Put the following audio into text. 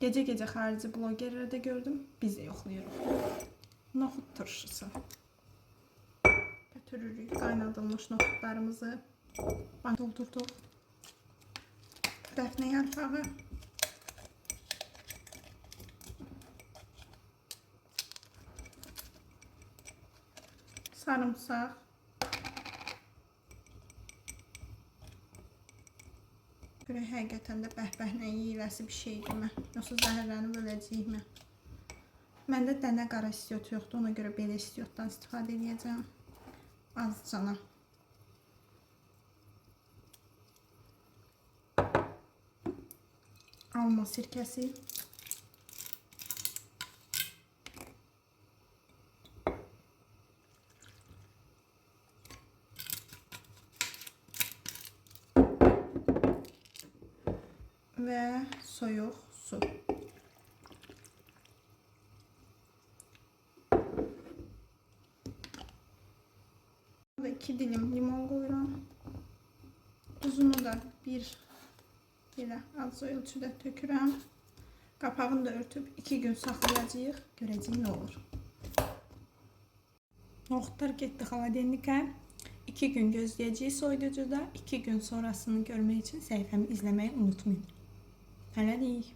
Gecə-gecə xarici blogerlərdə gördüm. Biz də yoxlayırıq. Noxud turşusu. Götürürük qaynadılmış noxudlarımızı. Doldurduq. Dəfnə yarpağı. Sarımsaq. Görək həqiqətən də bəhbəhlə yeyiləsi bir şeydirmi? Yoxsa zəhərlənib öləcəyikmi? Məndə dənə qara istiot yoxdur, ona görə belə istiotdan istifadə edəcəyəm. Azcana. Alma sirkəsi. Və soyuq su. Burada 2 dilim limon qoyuram. Duzunu da bir belə az ölçüdə tökürəm. Qapağını da örtüb 2 gün saxlayacağıq. Görəcəyik nə olur. Noxudlar getdi xaladelnikə. 2 gün gözləyəcəyik soyuducuda. 2 gün sonrasını görmək üçün səhifəmi izləməyi unutmayın. Hələlik.